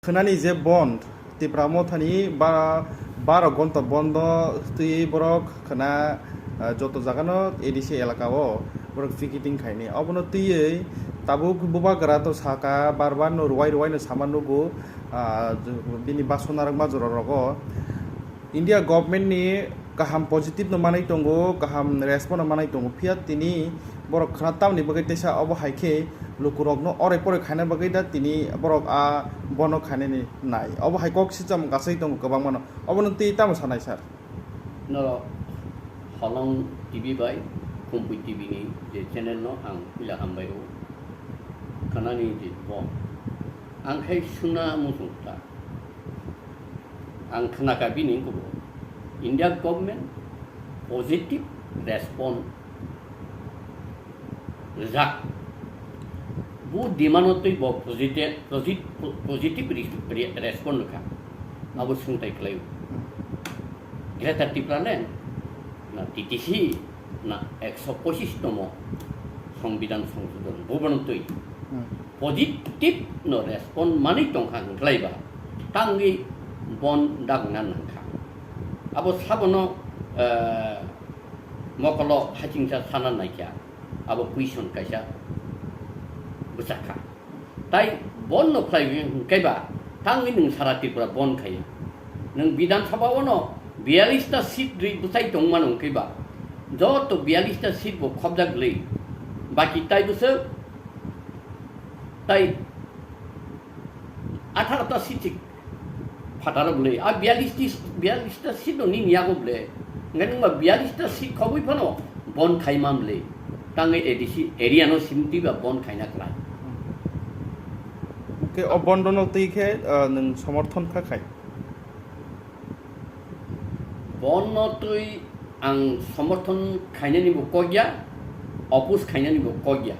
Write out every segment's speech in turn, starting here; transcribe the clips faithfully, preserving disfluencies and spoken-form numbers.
Khwnani je bond, Tipra Mothani ba-, baro gonta bondo twi borok khwna, ah, joto jagano A D C elaka o borok picketing khaini. Obono twiwi tabuk bubagra to saka, bar bar no rwai rwai no sama nugo, ah, bini baso narwkma jora rogo. India government ni kaham positive no manwi tongo, kaham response no manwi tongo, phiya tini borok khwna tamni bagwi teisa obo hai khe lukurokno orai porai khaina bagwi da tini borok a bono khainani nai. Obo hai kok sicham kasai tongo kwbangmano. Obono twi tamo sanai sir? Norok Holong T V bai Khumpui T V ni je channel no ang puila hambai rw. Khwnani je bo ang khai suna muchung ta. Ang khwnakha bini wngkha bo India government positive response rijak. Bo demand-o twi bo positive, posit-, positive re-, re-, response rwkha. Abo swngtai khlaio. Greater Tipraland na T T C na ekso pochis tomo Songbidan Songsodon, bobono twi Hmm. positive no response manwi tongkha hwnkhlai ba tangwi bon dagna nangkha. Abo sabono, eh, mokolo hachingsa sana naikha, abo question kaisa bwchakha. Tai bon no khlai hwnkhe ba, tangwi nwng sara Tripura bon khaiya. Nwng Bidhan Sabha o no biyalish ta seat rwi bwchai tongmano hwnkhe ba, joto biyalish ta seat bo khobjak glai. Baki tai bwswk tai atharo ta seat se phataro glai. A biyalish ti, biyalish ta seat no nini yago ble. Hwnkhe nwng ba biyalish ta seat khobwi phano bon khai man ble. Tangwi A D C area no simi twi ba bon khaina kwlai. Hwnkhe o bondo no twi khe, ah, nwng somorthon kha khai? Bono twi ang somorthon khainani bo kok ya, oppose khainani bo kok ya.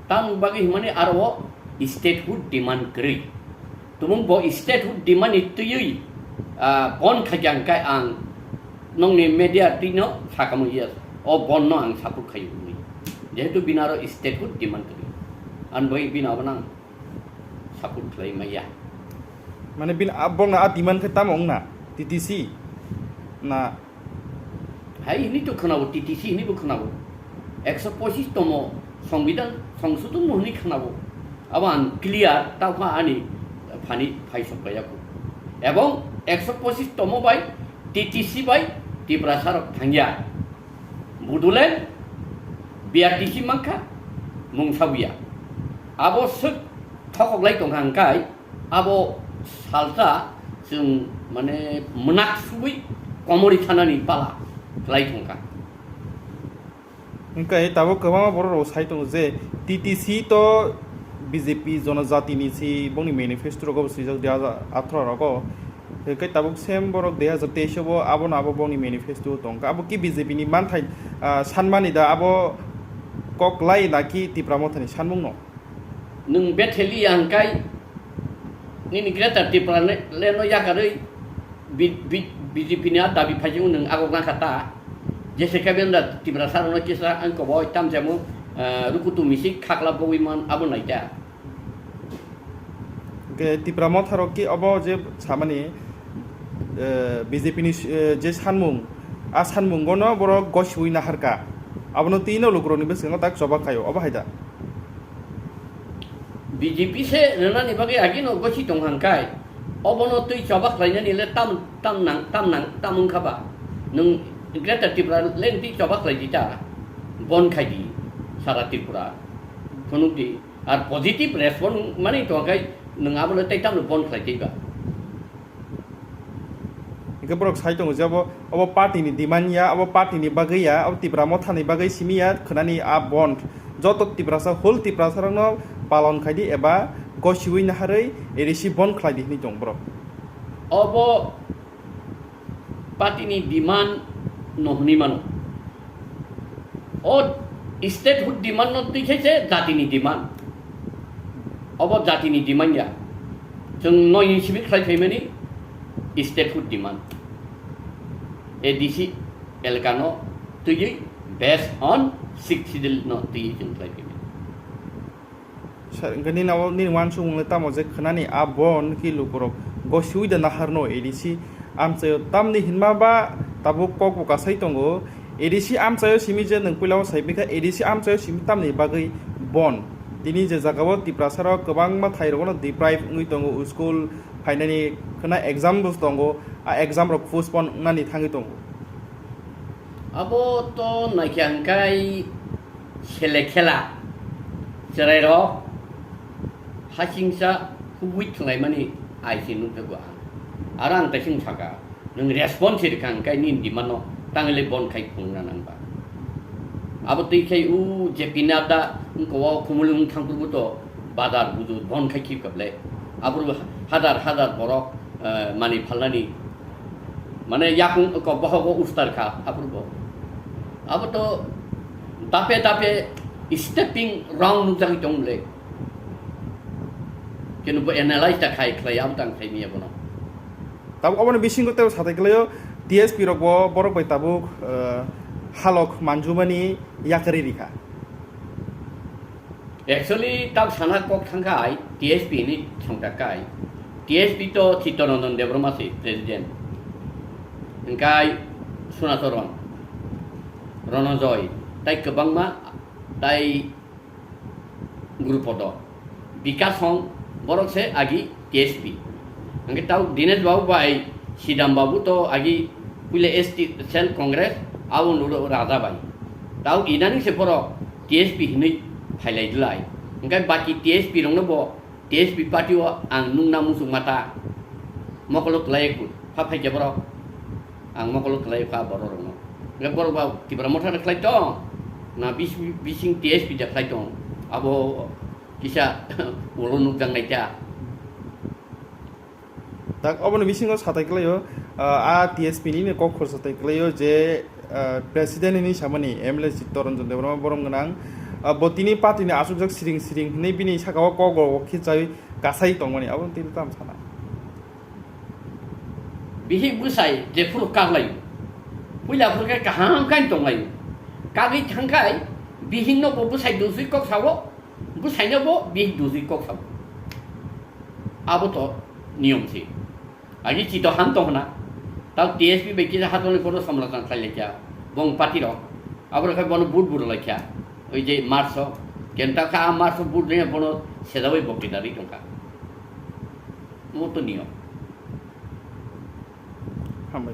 Tamni bagwi hwnmani aro o statehood demand kwrwi. Tumung bo statehood demand ni twiwi, ah, bon khaikha hwnkhe ang nokni media twi no sakamo yes, o bon no ang support khaio hwnwi. Jehetu bini aro statehood demand kwrwi. Ani bagwi bini abo nang support khlai maya. Mane bini a, bongna a demand khe tamo wngna? T T C na? Hai hini to khwnabo, T T C hini bo khwnabo. Ekso pochis tomo Songbidan Songsodon mo hini khwnabo. Abo ang clear, ta pha ani phani phai sok kaya ko. Ebong ekso pochis tomo bai T T C bai Tiprasa rok thangya. Bodoland, B R T C mankha, mungsa buya. Abo swk thokok lai tongkha hwnkhe, abo salsa chwng mane mwnaksuwi komori thanani pala khlai thangkha. Hwnkhe tabuk kwbangma borok rok sai tongo je T T C to B J P jonojatini si bongni manifesto rogo bo swijak dui hajar atharo rogo. Hwnkhe tabuk same borok dui hajar teis o bo abono abo bongni manifesto o tongkha. Abo ki B J P ni manthai, ah, sanmani da abo kok lai na ki Tipra Mothani sanmung no? Nwng Betheli ya hwnkhe nini Greater Tipraland no yakarwi B-, B-, B J P ni a dabi phaijak nwng agok nangkha ta. Jese khe benda Tiprasa rokno kisa ang kobo tam jamo, ah, rukutu misik khakla bogwi man abo nai ta. Hwnkhe Tipra Motha rok ki obo je samani, eh, B J P ni, eh, je sanmung, a sanmungo no borok gosiwi naharkha. Abono twi no lukurok ni bwskango tak choba khaio, obo hai da? B J P se rwnani bagwi agino gosi tong hwnkhe, obono twi choba khlainani le tam, tam nang, tam nang, tam wngkha ba? Nwng Greater Tipraland twi choba khlai di ta, bon khai di sara Tripura, phunuk di. Ar positive response manwi tongkha khe nwng abono tei tamno bon khlai tei ba? Hingke borok sai tongo je abo, abo party ni demand ya, abo party ni bagwi ya, abo Tipra Motha ni bagwi simi ya, khwnani a bond. Joto Tiprasa, whole Tiprasa rokno palon khai di eba gosiwi naharwi A D C bond khlai di hinwi tong borok. Obo party ni demand no hwnwi mano. O statehood demand no twi khe se jatini demand. Obo jatini demand ya. Chwng noi ni simi khlai phaimani statehood demand. A D C elaka no twiwi based on Sixth Schedule no twiwi chwng khlai phaimani. Sir, hwnkhe nini abo nini uansukmung le tamo je khwnani a bon ki lukurok gosiui da naharno A D C amchaio tamni hinma ba tabuk kok bo kasai tongo. A D C amchaio simi je nwng puila o sai pikha A D C amchaio simi tamni bagwi bon. Tini je jagao Tiprasarok kwbangma thairogono deprive wngwi tongo, school phainani khwna exam bo tongo, a exam rok postpone wngnani thangwi tongo. Abo to naikha hwnkhe sele khela, chwrairok hasingsa hubui thwnglaimani aisi nukjago ang. Aro ang taising saka, nwng response rikha hwnkhe nini demand no tangwi bon khai phunukna nangba. Abo twi khai o J P Nadda wngkha o Khumulwng thangphuru to bazar budu bon khai khibkha ble. Aphuru hazar hazar borok, eh, mani phalnani, mane yakung kok bohogo ustar kha aphuru bo. Abo to dape dape stepping wrong nukjagwi tong le. Kenu bo analyze ta khai khlai, abo tang khai miya bono. Tabuk oboni bisingo tei satai kwlaio, T S P rok bo borok bai tabuk, eh, halok manjumani yakarwi rikha. Actually, tab sana kok thangkhai T S P ni thangtakai. T S P to Chittaranjan Debbarma se president. Hingkai Sunacharan, Ronojoy, tai kwbangma, tai Gurupodo, Bikash Hong, borok se agi T S P. Hingke tau Dinesh Babu bai Sidam Babu to agi puila S T Cell Congress, abo nulo Raja bai. Tau inani se borok T S P hinui phailai dilai. Hingke baki T S P rokno bo T S P party o ang nungna muchung mata mokolo kwlai ku pha phaikhe borok. Ang mokolo kwlai kha borok rokno. Hingke borok ba Tipra Motha no khlai tong, na bis-, bising T S P da khlai tong. Abo kisa ulo nukjak nai ta. Tak oboni bisingo satai kwlaio, ah, a T S P ni kok khorsa tai kwlaio je, ah, president ni samani M L A Chittaranjan Debbarma borom gwnang, ah, bo tini party ni achukjak siring siring hinui bini saka o kok rok khe chai kasai tongmani abo tini tam sana. Bihik bwsai jephuru kaklaio, puila phuru khe kaham khe tonglaio. Kagwi thangkhai bihikno bo bwsai dusui kok sao, bwsaino bo bihik dusui kok sao. Abo to niyom se. Agi chito ham tong hwna. Tao T S P bai kisa hatoni kono samlachang khlai laikha. Bong party rok. Abo rok khe bono vote buro laikha. Oi je March o. Kenta kha a March o vote rwya bono sejawi bokti dari tongkha. Mo to niyom. Hambai.